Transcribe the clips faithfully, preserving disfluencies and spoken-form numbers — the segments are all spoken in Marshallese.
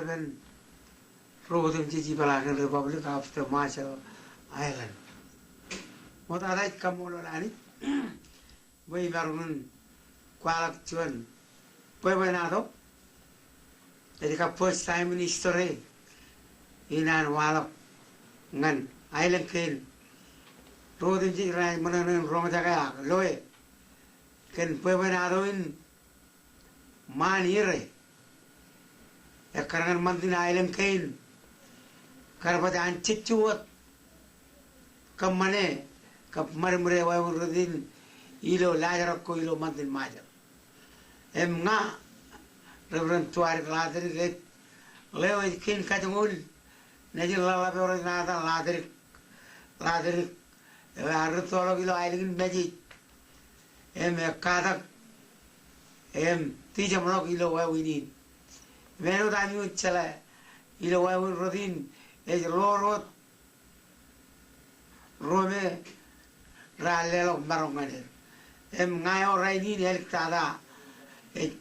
Ālikin ro otemjej ipeḷaakin Republic of the Marshall Island. Ṃoktata ij kaṃṃoolol Anij bwe imaroñ in kwaḷọk juon bwebwenato. Ej kab first time in history in an waḷọk ñan aelōñ kein ro otemjej renaaj ṃōṇōṇō in roñjake ak loe kōn bwebwenato in ṃaan Ire. Ekkar ñan ṃantin aelōñ kein kar baj an jejjo wōt kōṃṃane kab ṃadṃōde wāween rot in ilo laajrak ko ilo ṃantin Ṃajeḷ. Im ña, Reverend Tuarik Ḷaatrik, ej ḷeo ej kein kajoñoul nejin ḷōḷḷap eo rej ṇa etan Ḷaatrik, Ḷaatrik, eo ear rūttoḷọk ilo aelōñ in Mājej im ekkatak im tijeṃḷọk ilo wāween in. Im āinwōt ami wōj jeḷā ilo wāween rot in ej ḷoor wōt ro me raar leḷọk maroñ ñan er. Im ña eo rainin āliktata ej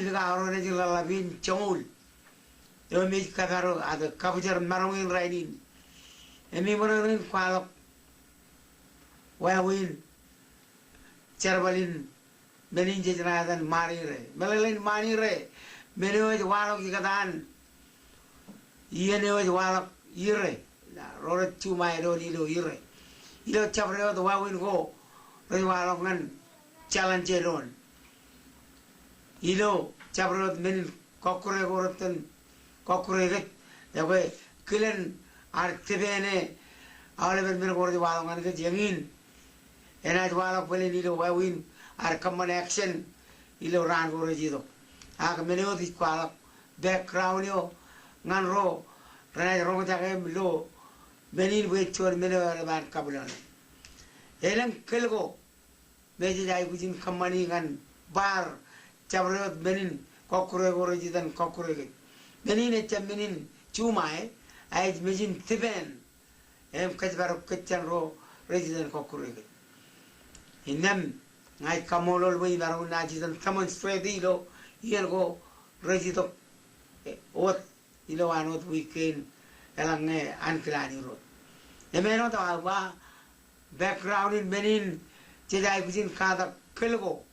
likao ro nejin ḷōḷḷap in joñoul eo im ej kōparo ak kabwijer maroñ in rainin. Im iṃōṇōṇō in kwaḷọk wāween jerbal in men in jej ṇa etan ṃaan Ire. Meḷeḷein ṃaan Ire, men eo ej waḷọk ikōtaan iien eo ej waḷọk Ire, ro rej juṃae doon ilo Ire. Ilo jabdewōt wāween ko rej waḷọk ñan challenge doon. Ilo jabdewōt men in kọkkure ko retten kọkkure kōj, ekwe kilen ad tipene aolepen men ko rej waḷọk ñan kōj eñin. Enaaj waḷọk bōlen ilo wāween ad kōṃṃan action ilo raan ko rej itok. Ak men eo ij kwaḷọk background eo ñan ro renaaj roñjake im lo men in bwe ej juon men eo eḷap an kabwilōñlōñ. Elōñ kōl ko me jej aikuj in kōṃṃani ñan bar jabdewōt men in kọkkure ko rej itan kọkkure kōj. Men in ejjab men in juṃae, a ej mejin tipen im kōjparok kōj jān ro rej itan kọkkure kōj. Innām ña ij kaṃṃoolol bwe imaroñ in naaj itan demonstrate ilo iien ko rej itok, e, wōt ilo an wōt wiik kein eḷaññe ankilaan Irooj. Im āinwōt aō ba background in men in jej aikuj in katak kōl ko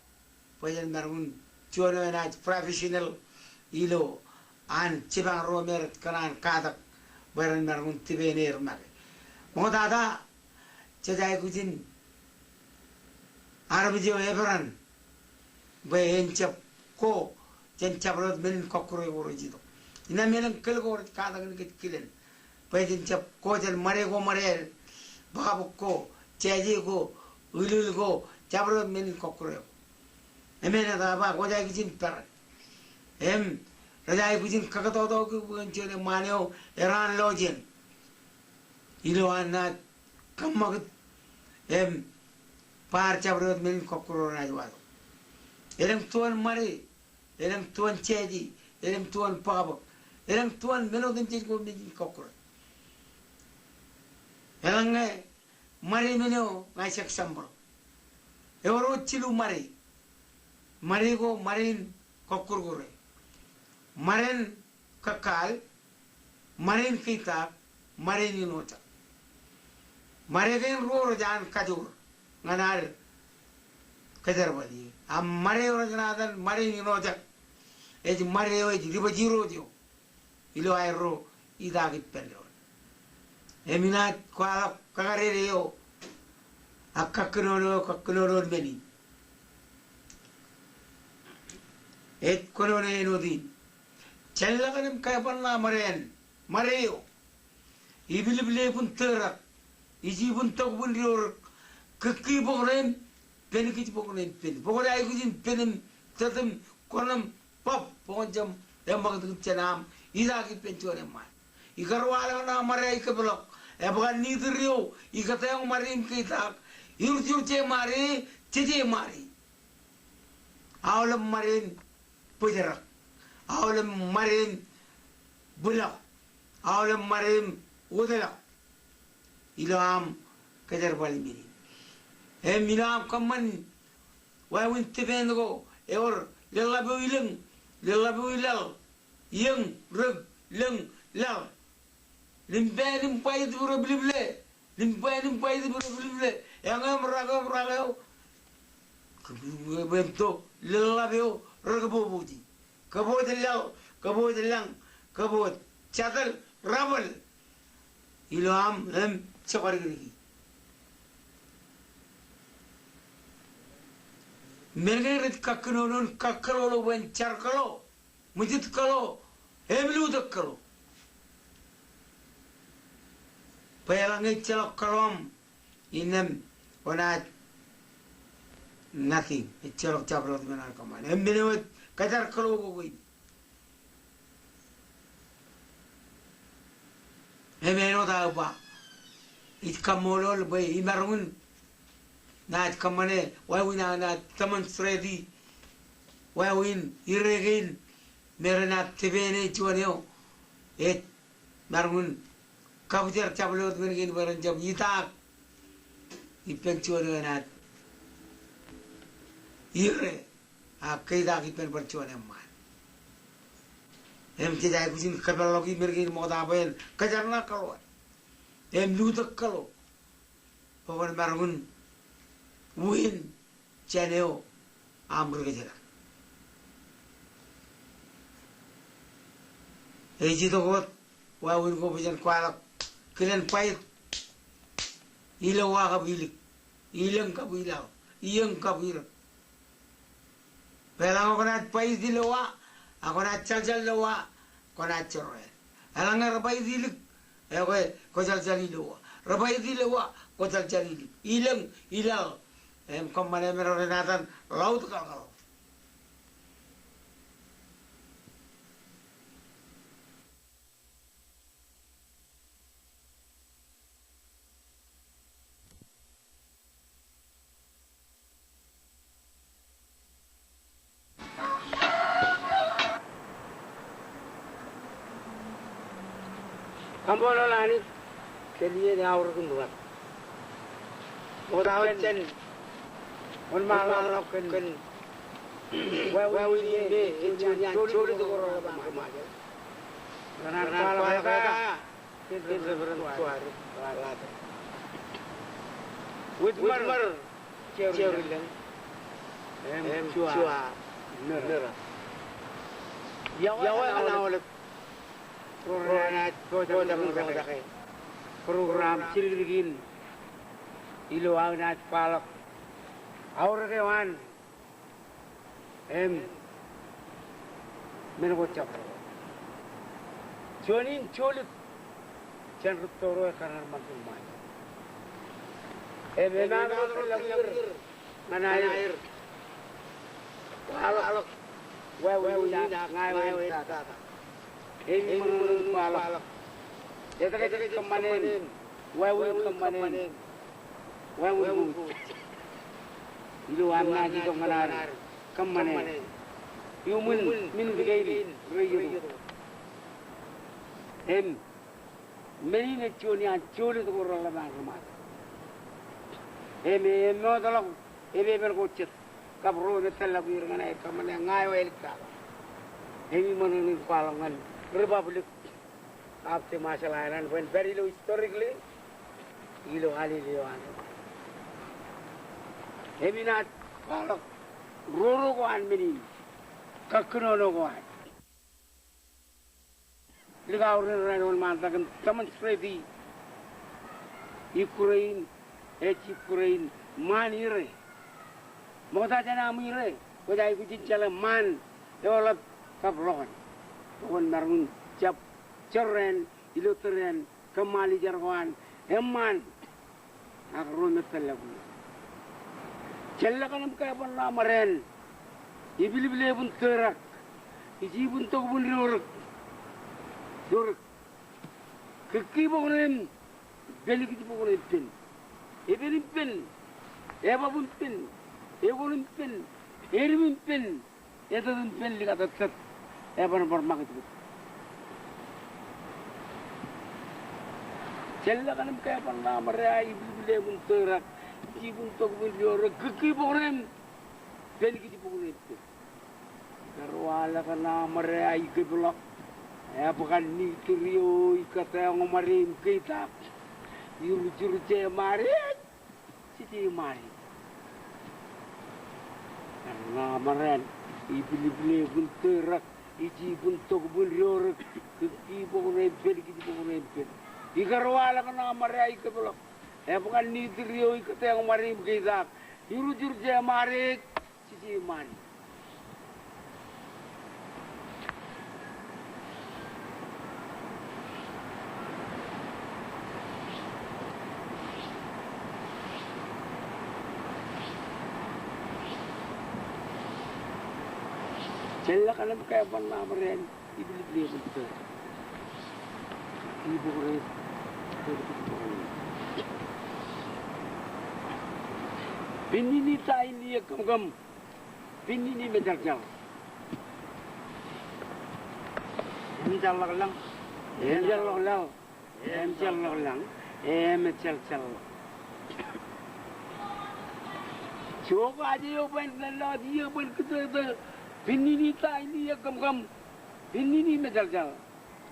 bwe jen maroñ in juon eo enaaj professional ilo an jipañ ro me rej kōṇaan katak bwe ren maroñ in tipene er make. Ṃoktata jej aikuj in armej eo eperan bwe en jab ko jān jabdewōt men in kọkkure ko rej itok. Innām elōñ kōl ko rej katakin kōj kilen bwe jen jab ko jān ṃade ko ṃade, bōkbōk ko, jāje ko, ilul ko, jabdewōt men in kọkkure ko. Im enaaj ba kwōj aikuj in peran im rej aikuj in kakatoto kōj bwe en juon eṃṃaan eo eraan lọjien ilo an naaj kōṃṃakūt im bar jabdewōt men in kọkkure ko renaaj waḷọk. Elōñ tuon ṃade, elōñ tuon jāje, elōñ tuon bōkbōk, elōñ tuon men otemjej ko men in kọkkure. Eḷaññe ṃade men eo ña ij example. Ewōr wōt jilu ṃade. Ṃade ko ṃade in kọkkure ko. Ṃade in kōkkaal, ṃade in keitaak, ṃade in ijojak. Ṃade kein ruo rej an kajoor ñan ad kōjerbal ie. Ak ṃade eo rej ṇa etan ṃade in ijojak ej ṃade eo ej dibōj Irooj eo ilo aerro itaak ippān doon. Im inaaj kwaḷọk kakadede eo ak kakkōnono eo, kakkōnono men in. Ej kōnono āinwōt in. Jān lōke im kaeban ṇa ṃade eṇ, ṃade eo. Ibilibile bun tōrak, iji bun tōk bun diorōk, kōkki bok ṇe im pen kij bok ṇe im pen. Bok ṇe aikuj in pen im tōt im kwōn im bab, bok ṇe jab eṃṃakūtkūt jān aṃ itaak ippān juon eṃṃaan. Ikar waḷọk ṇa ṃade eo ikōpeḷḷọk, ebōk an nitid eo ikōtōñak ṃade in keitaak, iurjur je ṃade, jeje ṃade. Aolep ṃade in bōjrak, aolep ṃade in bwilọk, aolep ṃade in wōtlọk. Ilo aṃ kōjerbal men in. Im ilo aṃ kōṃṃan wāween tipen ko ewōr leḷḷap eo ilōñ, leḷḷap eo ilaḷ, Iiōñ, rik, lōñ, laḷ. Limba in im bwait im rej blible. Limba in im bwait im rej blible. Eñeo im rak eo im rak eo. Bwe en to, lōḷḷap eo, rej kōpooj. Kōpooj laḷ, kōpooj lañ, kōpooj jatōl, rabōl. Ilo aṃ im jokdikdiki. Men kein rej kakkinono in kakkōḷḷe bwe en jar kōḷḷe. Ṃwijit kōḷḷe, im lutōk kōḷḷe. Bwe eḷaññe ejjeḷọk kōḷḷe aṃ, innām kwōnaaj nothing, ejjeḷọk jabdewōt men ear kōṃṃane. Im men eo ej kōjar kōḷḷe ko kein. Im āinwōt aō ba, ij kaṃṃoolol bwe imaroñ in naaj kōṃṃane wāween aō naaj demonstrate wāween ire kein me renaaj tepene juon eo ej maroñ in kabwijer jabdewōt men kein bwe ren jab itaak ippān juon eo enaaj ire. Ak ke itaak ippān bar juon eṃṃaan. Im jej aikuj in kōpeḷḷọki men kein ṃokta bwe en kōjarṇa kōḷḷe. Im lutōk kōḷḷe. Bwe kwōn maroñ in win jān eo aṃ ri kōjela. Ej itok wōt wāween ko bwe jen kwaḷọk kilen bwait. Ilowa kab ilik. Ilōñ kab ilaḷ. Iiōñ kab irik. Bwe eḷaññe kwōnaaj bwait ilowa, ak kwōnaaj jaljal ilowa, kwōnaaj jorrāān. Eḷaññe rej bwait ilik, ekwe kwōjaljal ilowa. Rej bwait ilowa, kwōjaljal ilik. Ilōñ, ilaḷ. Im kōṃṃane men eo rej etan ḷọut kaḷkaḷ. Kaṃṃoolol Anij, kōn iien aorōk im ruwāt. Ṃokta wōt jān wōnṃaanḷọk kōn wāween in me ej juon iaan jolōt ko reḷḷap. Renaaj kwaḷọk eta kōn Reverend Tuare Ḷater. Wōjṃar, Jerry Lōñ, im Jua Nōra. Iọkwe kōn aolep ro renaaj pojak im ḷotak e program jidikdik in ilo aō naaj kwaḷọk aorōk eo an. Im men ko jab ro. Juon in jolōt jān rūtto ro ekkar ṇe ṃantin Ṃajeḷ. Im emaroñ in ḷọk er ñan aer kwaḷọk wāween in ak ña eo aer tata. Im imaroñ in kwaḷọk etke jej kōṃṃane wāween, kōṃṃane wāween ko ilo am naaj itok ñan ad kōṃṃane iuṃwin minit kein rej itok. Im men in ej juon iaan jolōt ko reḷḷap an ri Ṃajeḷ. Im e eṃootḷọk epepen ko jet kab ro me tōllọk er ñan aer kōṃṃane ña eo āliktata. Im imaroñ in kwaḷọk ñan Republic of the Marshall Island bwe en pād ilo historically ilo alele eo an. Im inaaj kwaḷọk roro ko an men in, kakkinono ko an. Likao ren rainin wōnṃaantak in demonstrate Ukraine ej Ukraine ṃaan ire. Ṃokta jān aṃ ire, kwōj aikuj in jeḷā ṃaan eoḷap kab ḷọkān. Bwe kwōn maroñ in jab jorrāān ilo tōre an kōṃṃaalijer ko an eṃṃaan ak ro me tōllọk er. Jen lōkān im kaeban ḷọk ṃōrāān, ipilipil ebun tōrak, ij ibun tokbun doorōk. Doorōk. Kikkij bok ṇe im pelikij bok ṇe im pen. Epen im pen. Ebab im pen. Ekon im pen. Edim im pen. Etet im pen, likatōttōt, eban bar ṃakūtkūt. Jen lōkān im kaeban ḷọk ṃōrā, ipilipil ebun tōrak, ij ibun tokbun doorōk, kikkij bok ṇe im pelikij bok ṇe im pen. Kar wa lōkān ṃōrā, ikōpḷọk, Ebkan ni tūrio ikōttāṃṃare im keitaak. Irjurje ṃareej, jeje ṃareej. Eṇ ṇa ṃarean, ipilipile bwe tōrak, iji bwe tok bwe dorak, kōn kibok rein pen, kibok rein pen. Ikar waḷọk ṇa ṃare aō kōtḷọk. Ebkan ni tūrio ikōttāṃṃare im keitaak. Irjurje ṃareej, jeje ṃareej. Jeḷā kaṇe im kapen ṇa ṃarean. Ipilipile bwe tōrak. Kibok rein. Pinnini ta in iiō kōmkōm. Pinnini mejaljal. Emejalḷọkḷọk. Emejalḷọkḷọk. Emejalḷọkḷọk. Emejaljaḷọk. Jokaj eo bwe en lọt iiō bwe en kōtōtō. Pinnini ta in iiō kōmkōm. Pinnini mejaljal.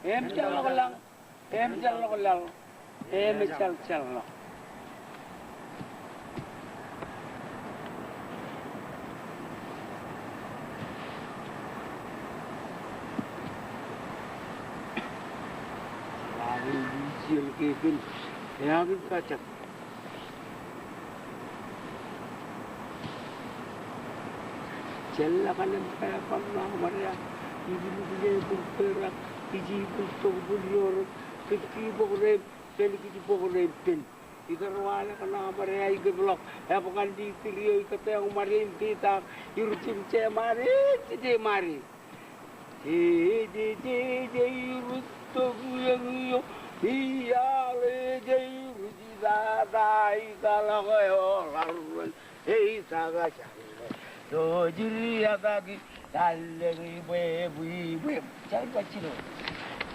Emejalḷọkḷọk. Emejalḷọkḷọk. Emejaljaḷọk. Eakin kajjab. Jeḷā kaṇe im kapen ṇa ṃare aō, ipilipile bwe tōrak, iji bwe tok bwe dorak, kōn kibok rein pen, kibok rein pen. Ikar waḷọk ṇa ṃare aō kōtḷọk. Ebkan ni tūrio ikōttāṃṃare im keitaak. Irjurje ṃareej, jeje ṃareej. Jeje, jeje, irūttok iiō, iiaḷ ejej, ruj ipata, ikalọk eo ḷaruon, eitak jān ḷe, jojid iatak, tallōñ ibwebwibweb. Jeje,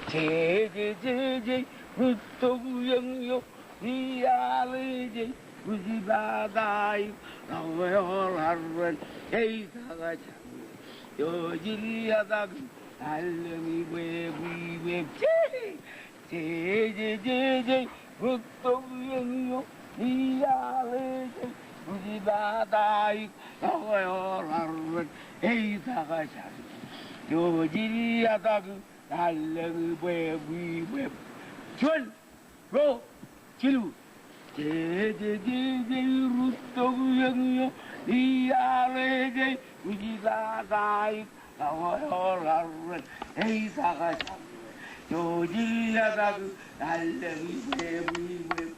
jeje, jeje, irūttok iiō, iiaḷ ejej, ruj ipata, ikalọk eo ḷaruon, eitak jān ḷe, jojid iatak, tallōñ ibwebwibweb. Jeje, jeje, jeje, irūttok iiō, iiaḷ ejej, ruj ipata, ikalọk eo ḷaruon, eitak jān ḷe, jojid iatak, tallōñ ibwebwibweb. Juon, ruo, jilu. Jeje, jeje, irūttok iiō, iiaḷ ejej, ruj ipata, ikalọk eo ḷaruon, eitak jān ḷe, jojid iatak, tallōñ ibwebwibweb.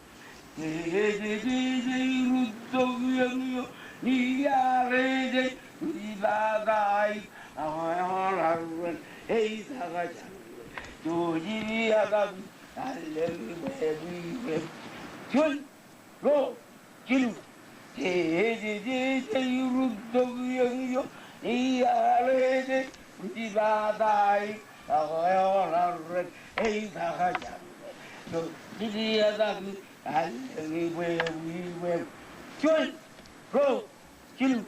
Jeje, jeje, irūttok iiō, iiaḷ ejej, ruj ipata, ikalọk eo ḷaruon, eitak jān ḷe, jojid iatak, tallōñ ibwebwibweb. Juon, ruo, jilu. Jeje, jeje, irūttok iiō, iiaḷ ejej, ruj ipata, ikalọk eo ḷaruon, eitak jān ḷe, jojid iatak, tallōñ ibwebwibweb. Juon, ruo, jilu.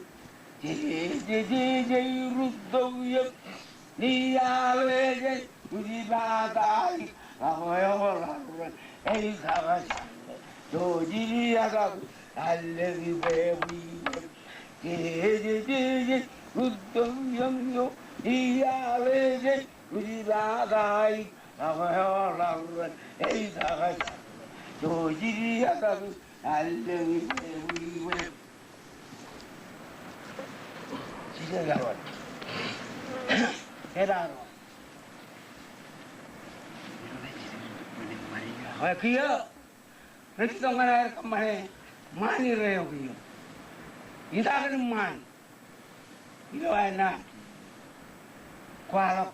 Jeje, jeje, irūttok iiō, iiaḷ ejej, ruj ipata, ikalọk eo ḷaruon, eitak jān ḷe, jojid iatak, tallōñ ibwebwibweb. Jeje, jeje, irūttok iiō, iiaḷ ejej, ruj ipata, ikalọk eo ḷaruon, eitak jān ḷe, jojid iatak, tallōñ ibwebwibweb. Jisōs ear wōt. Ear wōt. Kiiō rej itok ñan aer kōṃṃane ṃaan in rej eo kiiō. Itakin ṃaan. Ilo aer ṇa kwaḷọk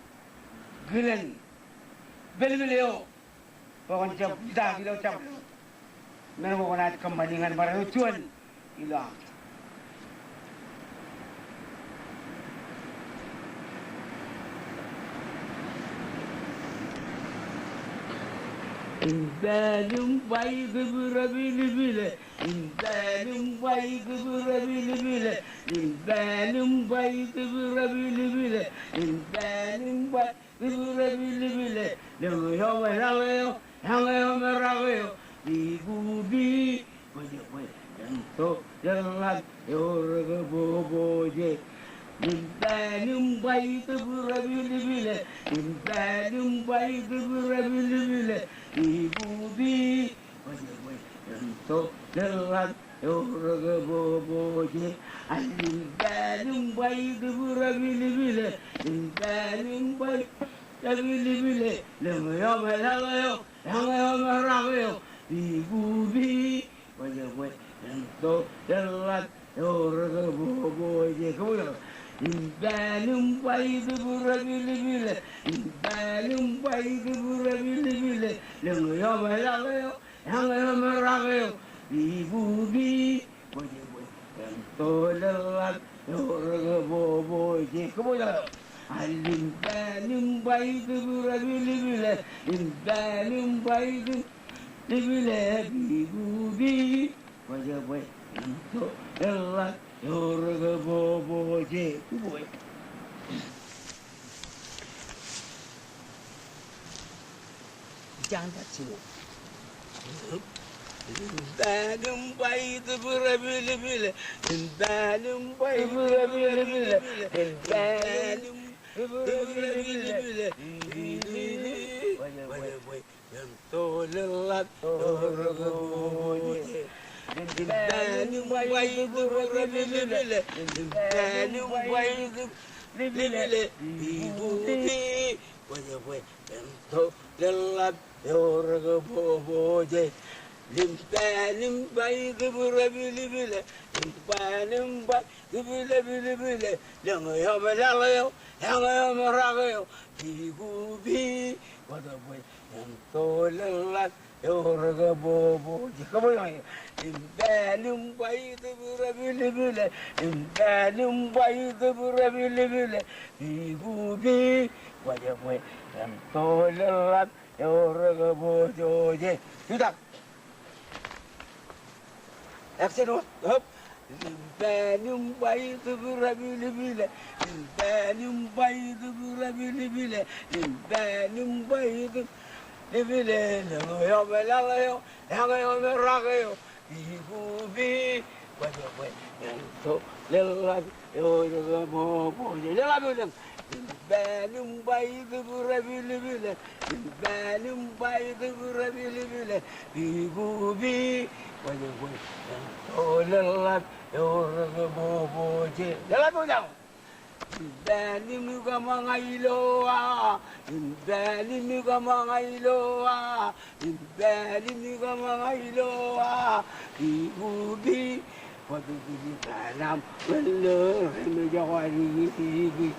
kilen pālpel eo bwe kwōn jab itak ilo jabdewōt men ko kwōnaaj kōṃṃani ñan bar eo juon ilo aṃ. Im pād im bar itup rāpilipile. Im pād im bar itup rāpilipile. Im pād im bar itup rāpilipile. Im pād im bar itup rāpilipile. Lōñ eo, laḷ eo, eñ eo, merak eo, pikupi. Bwe, bwe, bwe, tok, leḷḷap, eor kōpopoje. Im pād im bar itup rāpilipile. Im pād im bar itup rāpilipile. Pikupi. Bwe, bwe, bwe, tok, leḷḷap, eor kōpopoje. Im pād im bar itup rāpilipile. Im pād im bar rāpilipile. Lōñ eo, laḷ eo, eñ eo, merak eo, pikupi. Bwe, bwe, bwe, tok, leḷḷap, eor kōpopoje. Kōpopoje. Im pād im bar itup rāpilipile. Im pād im bar itup rāpilipile. Lōñ eo, laḷ eo, eñ eo, merak eo, pikupi. Bwe, bwe, bwe, tok, leḷḷap, eor kōpopoje. Kōpopoje. Im pād im bar itup rāpilipile. Im pād im bar itup rāpilipile, pikupi. Bwe, bwe, bwe, tok, leḷḷap, eor kōpopoje. Kōpopoje. Im pād im bar itup rāpilipile. Im pād im bar itup rāpilipile. Im pād im bar itup rāpilipile. Bwe, bwe, bwe, tok, leḷḷap, eor kōpopoje. Im pād im bar itup rāpilipile. Im pād im bar itup rāpilipile. Pikupi. Bwe, bwe, bwe, tok, leḷḷap, eor kōpopoje. Im pād im bar itup rāpilipile. Im pād im bar itup rāpilipile. Lōñ eo, laḷ eo, eñ eo, merak eo, pikupi. Bwe, bwe, bwe, tok, leḷḷap, eor kōpopoje. Kōpopoje. Im pād im bar itup rāpilipile. Im pād im bar itup rāpilipile. Pikupi. Bwe, bwe, bwe, tok, leḷḷap, eor kōpopoje. Jutak. Action, hop. Im pād im bar itup rāpilipile. Im pād im bar itup rāpilipile. Im pād im bar itup rāpilipile. Lōñ eo, laḷ eo, eñ eo, merak eo, pikupi. Bwe, bwe, bwe, tok, leḷḷap, eor kōpopoje. Leḷḷap eo, leḷḷap. Im pād im bar itup rāpilipile. Im pād im bar itup rāpilipile. Pikupi. Bwe, bwe, bwe, tok, leḷḷap, eor kōpopoje. Leḷḷap eo, leḷḷap. Im pād im kōṃṃan ilo awa. Im pād im kōṃṃan ilo awa. Im pād im kōṃṃan ilo awa. Pikupi. Bwe, bwe, bwe, bwe, tok, leḷḷap, eor kōpopoje.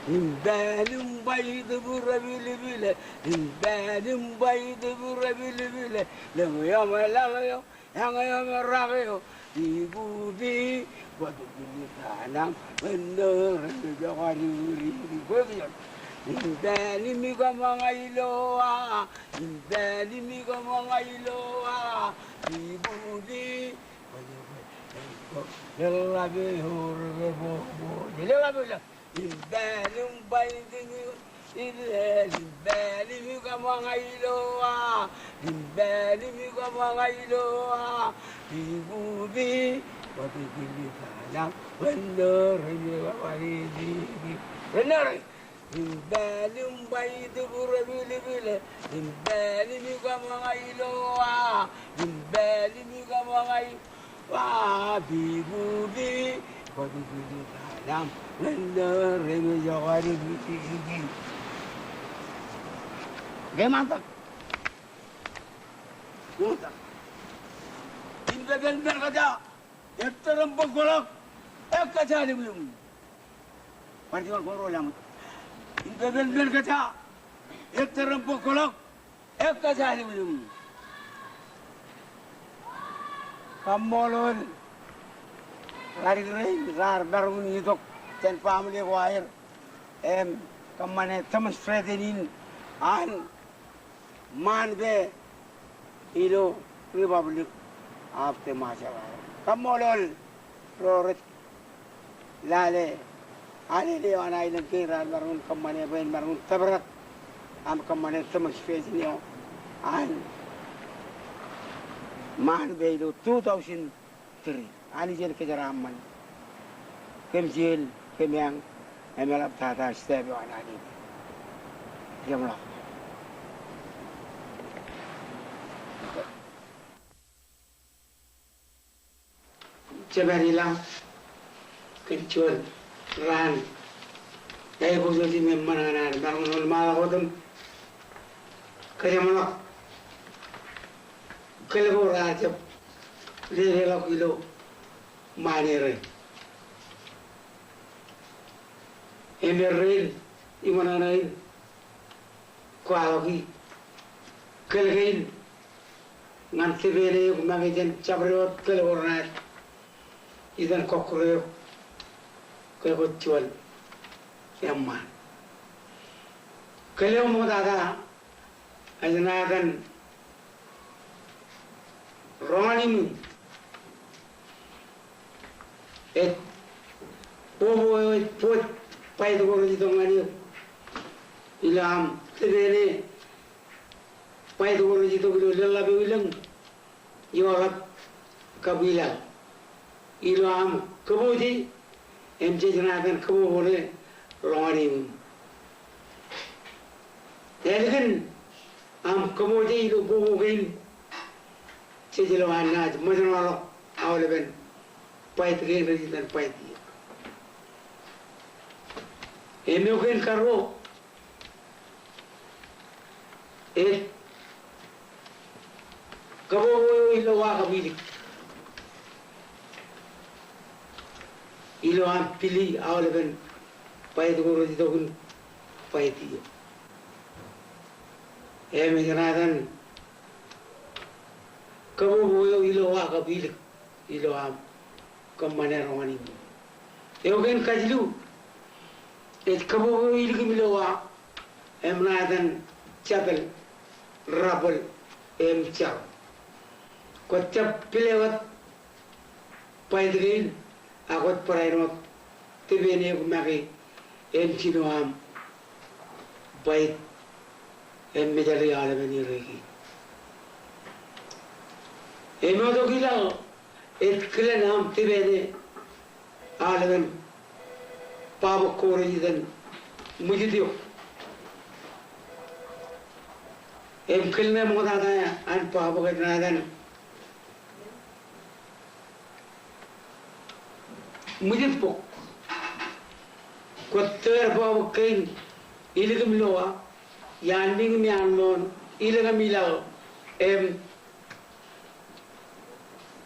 Im pād im bar itup rāpilipile. Im pād im bar itup rāpilipile. Lōñ eo, laḷ eo, eñ eo, merak eo, pikupi. Bwe, bwe, bwe, tok, leḷḷap, eor kōpopoje. Im pād im kōṃṃan ilo awa. Im pād im kōṃṃan ilo awa. Pikupi. Leḷḷap, eor kōpopoje. Leḷḷap, leḷḷap. Im pād im bar itup rāpilipile. Im pād im kōṃṃan ilo awa. Im pād im kōṃṃan ilo awa. Pikupi. Bwe, bwe, bwe, tok, leḷḷap, eor kōpopoje. Im pād im bar itup rāpilipile. Im pād im kōṃṃan ilo awa. Im pād im kōṃṃan ilo awa. Pikupi. Bwe, bwe, bwe, tok, leḷḷap, eor kōpopoje. Kōṃṃan tok. Kōṃṃan tok. Im pepen men kōjā ettōr im bōkḷọk, ekkā jān limlimṃ. Bar juon, kwōn ro laṃōj. Im pepen men kōjā ettōr im bōkḷọk, ekkā jān limlimṃ. Kaṃṃoolol ḷaddik rein raar maroñ in itok jān family ko aer im kōṃṃane demonstrate in an ṃaan pā ilo Republic of the Marshall Islands. Kaṃṃoolol ro rej lale alele eo an aelōñ kein raar maroñ in kōṃṃane bwe en maroñ in tōprak am kōṃṃane demonstration eo an ṃaan ippān ilo two thousand three. Anij en kōjeraaṃṃan kōm jeel, kōm āñ, im eḷap tata step eo an alele. Jeṃḷọk. Jepād ilañ kōn juon raan eo ej kōjwōj im eṃṃan ñan ad maroñ in wōnṃaanḷọk wōt im kōjeṃḷọk kōl ko raar jab leḷọk ilo ṃaan erreo. Im erreo in iṃōṇōṇō in kwaḷọk kōl kein ñan tipeene eok make jān jabdewōt kōl ko renaaj itan kọkkure eok ke kwōj juon eṃṃaan. Kōl eo ṃoktata ej ṇa etan Roñan Imwim. Ej bobo eo ej bōk bait ko rej itok ñan eok ilo aṃ tipeene bait ko rej itok ilo leḷḷap eo ilōñ, eḷap kab ilaḷ. Ilo aṃ kōpooje im jej ṇa etan kōboboṇe Roñan Imwim. Ālikin aṃ kōpooje ilo bobo kein, jej lo an naaj ṃōjṇọḷọk aolepen bait kein rej itan bait iiō. Im eo kein karuo, ej kōbobo eo ilo wa kab ilik. Ilo aṃ pili aolepen bait ko rej itok in bait iiō. Im ej ṇa etan kōbobo eo ilo wa kab ilik ilo aṃ kōṃṃane Roñan Imwim. Eo kein kajilu, ej kōbobo eo ilikim ilo wa im ṇa etan jabōl, rabōl, im jar. Kwōj jab pile wōt bait kein, ak kwōj barāinwōt tipeene eok make im jino aṃ bait im mejaḷ i aolepen erreo kein. Im eo tok ilaḷ ej kilen aṃ tipeene aolepen babōk ko rej itan ṃwijit eok. Im kōl ṇe ṃoktata an babōk ej ṇa etan ṃwijit bok. Kwōj tōr babōk kein ilikim ilo wa, iaan niñim iaan ṃoon, ilikim ilaḷ, im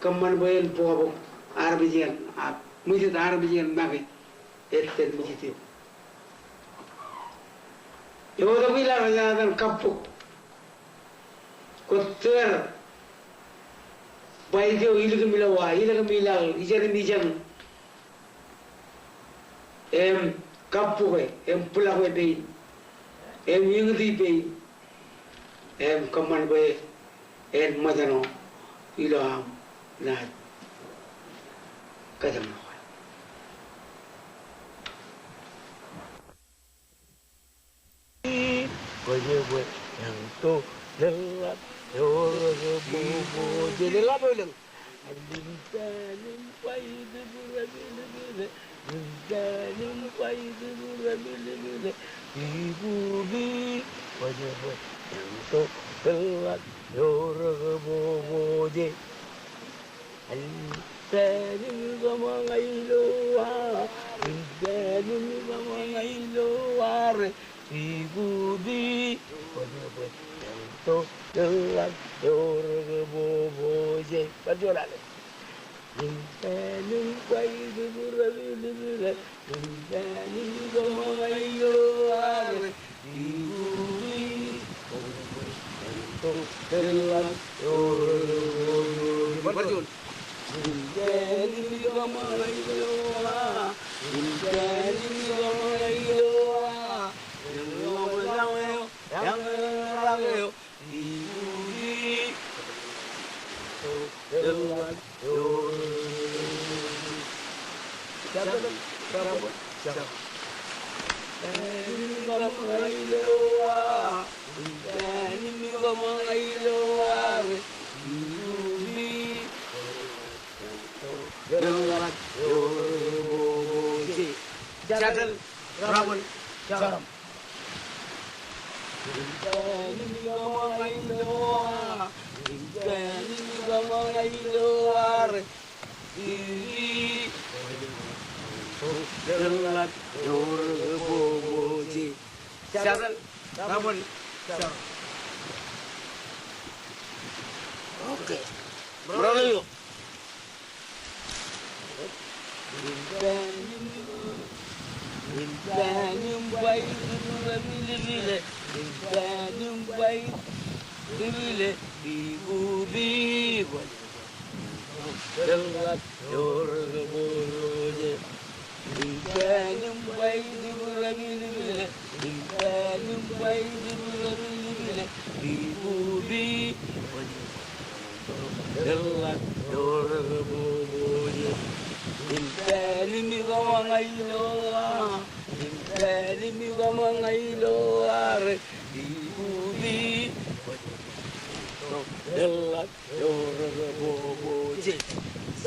kōṃṃan bwe en bōkbōk armej eṇ, a ṃwijit armej eṇ make ettōn ṃwijit eo. Eo tok ilaḷ ej ṇa etan kabbok. Kwōj tōr bait eo ilikim ilo wa, ilikim ilaḷ, ijeṇ im ijeṇ. Im kabbuke, im bwilọke pein, im iñti pein, im kōṃṃan bwe en ṃōjṇọ ilo aṃ naaj kōjeṃḷọke. Kwōj bwe eñto leḷḷap ewōr kōboboje, leḷḷap eo ilōñ. Limtanim bait bwurepilpile, limtanim bait bwurepilpile, ikuti. Kwōj bwe eñto leḷḷap ewōr kōboboje. Limtanim kōṃṃan ilo wa, limtanim kōṃṃan ilo wa re, ikuti. Kwōj bwe eñto leḷḷap ewōr kōboboje. Bar juon alen. Limtanim bait bwurepilpile, limtanim kōṃṃan ilo wa re, ikuti. Bar juon. Limtanim kōṃṃan ilo wa, limtanim kōṃṃan ilo wa, ikuti. Settle, rabōl, jarom. Settle, rabōl, jarom. Okay. Brother, you.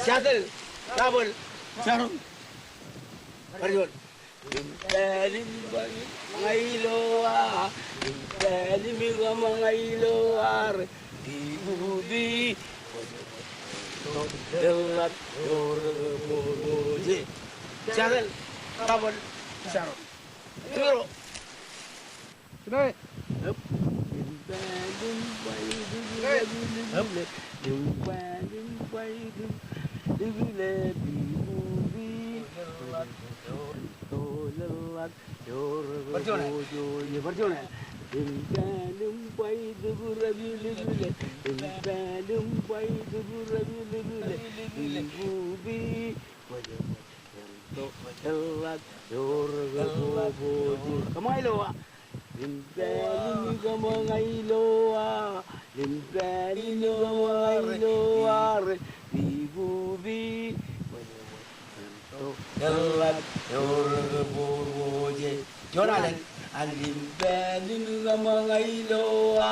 Settle, rabōl, jarom. Bar juon. Settle, rabōl, jarom. Tumero. Jinoe. Bar juon. Kōṃṃan ilo. Limpelimikōṃṃan ilo a, limpelimikōṃṃan ilo a, re, bikubi. Juon alen. A limpelimikōṃṃan ilo a,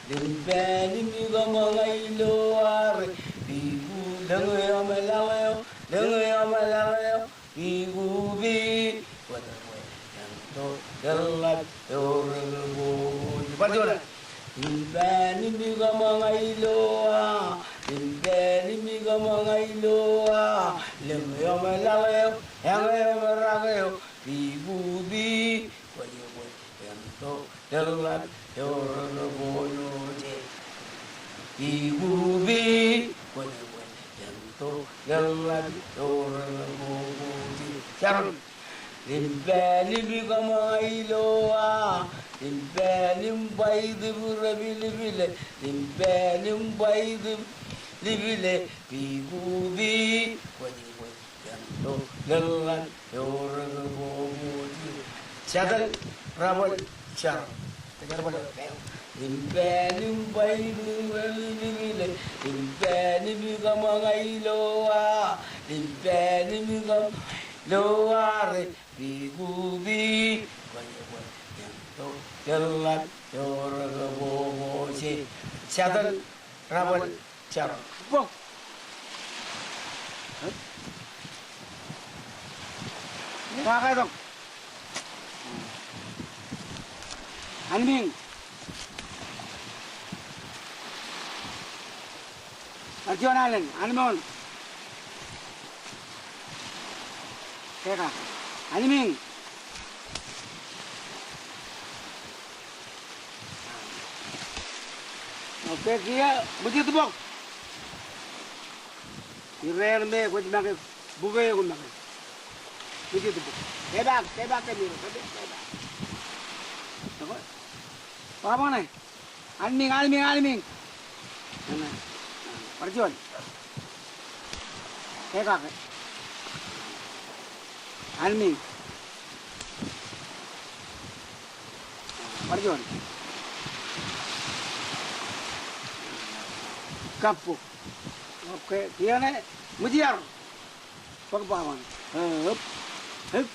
limpelimikōṃṃan ilo a, re, biku, lōñ eo me laḷ eo, lōñ eo me laḷ eo. Bikubi. Bar juon. Limpelimikōṃṃan ilo a, limpelimikōṃṃan ilo a, lōñ eo me laḷ eo, eñ eo me rak eo, bikubi. Bikubi. Jarom. Limpelimikōṃṃan ilo a, limpelimbaitib rebilibile, limpelimbaitib libile, bikubi. Settle, rabōl, jarom. Limpelimbaitib rebilibile, limpelimikōṃṃan ilo a, limpelimikōṃ ilo a, re, bikubi. Settle, rabōl, jarom. Bok. Kake tok. Anmiiñ. Bar juon alen, anmiiñ. Keka. Anmiiñ. Okay, kiiō, ṃwijit bok. Ireer me kwōj make bukwe eo kwōj make. Ṃwijit bok. Kepaak, kepaak ke miro, kepaak, kepaak. Baba ṇe. Anmiiñ, anmiiñ, anmiiñ. Bar juon. Kekake. Anmiiñ. Bar juon. Kappok. Okay, kiiō ṇe, ṃwijiar. Bōk baaṃ an. Hep. Hep.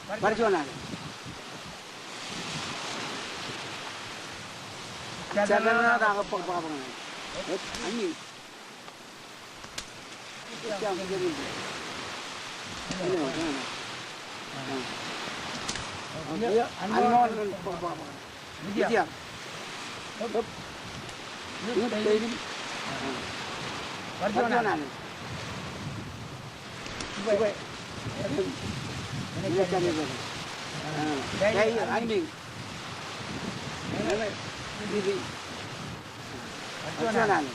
Bar juon alen. Jatōl ṇe ta ke bōk baba ṇe. Ej, amin. Ej, amin. Ej, amin. Ej, amin. Ej, amin. Ej, amin. Bar juon alen. Bar juon alen.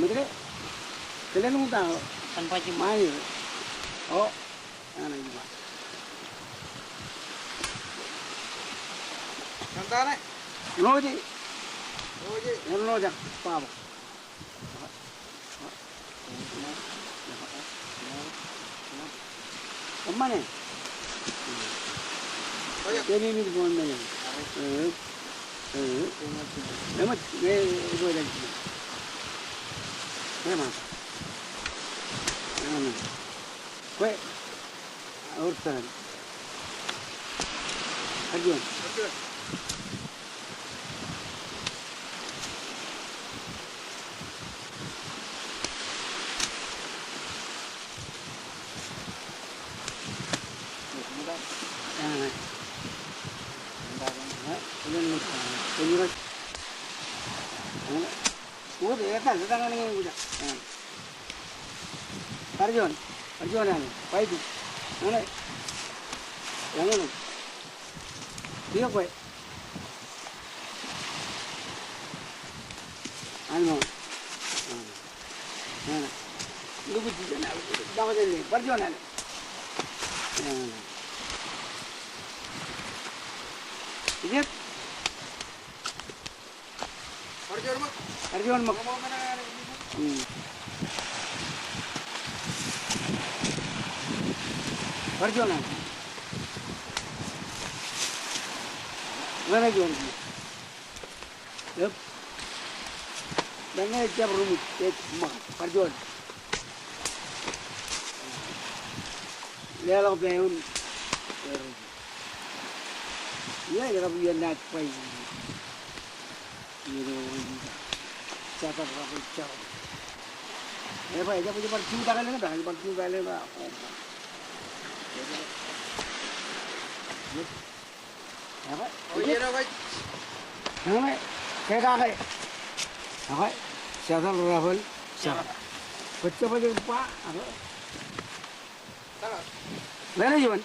Ṃōj ke? Kōlōn uta o. Kan ba jima. Ṃae. O. Aṇa iba. Kan ta ṇe? Ṇoje. Ṇoje. Ṇoje. Baba. Kōṃṃane. Kōmij bwe ṃōṃane. Eo, eo. Eṃōj, eo, eo, eo. Eṃōj. Kwe. Ewōr tōn. Bar juon. Bar juon, bar juon alen, baitu. Ṇe. Eñin. Kiiō kwe. Āinwōt. Ṇe. Lukkuun jijet ṇe, bar juon alen. Ṇe. Ijet. Bar juon ṃōk. Bar juon ṃōk. Hmm. Bar juon alen. Bar juon. Yep. Bar juon. Leḷọk pād eoon. Iọkwe, iọkwe, iọkwe. Eñin, ke kake. Eñin, satal, rabōl, satal. Bōjjab ej ba, eñin. Lale juon.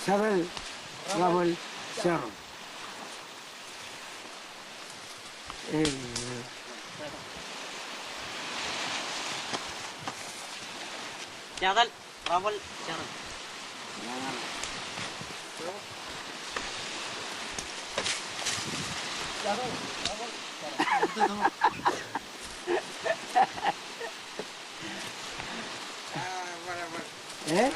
Satal, rabōl, satal. Eh. Satal. Rabōl, satal. Eh?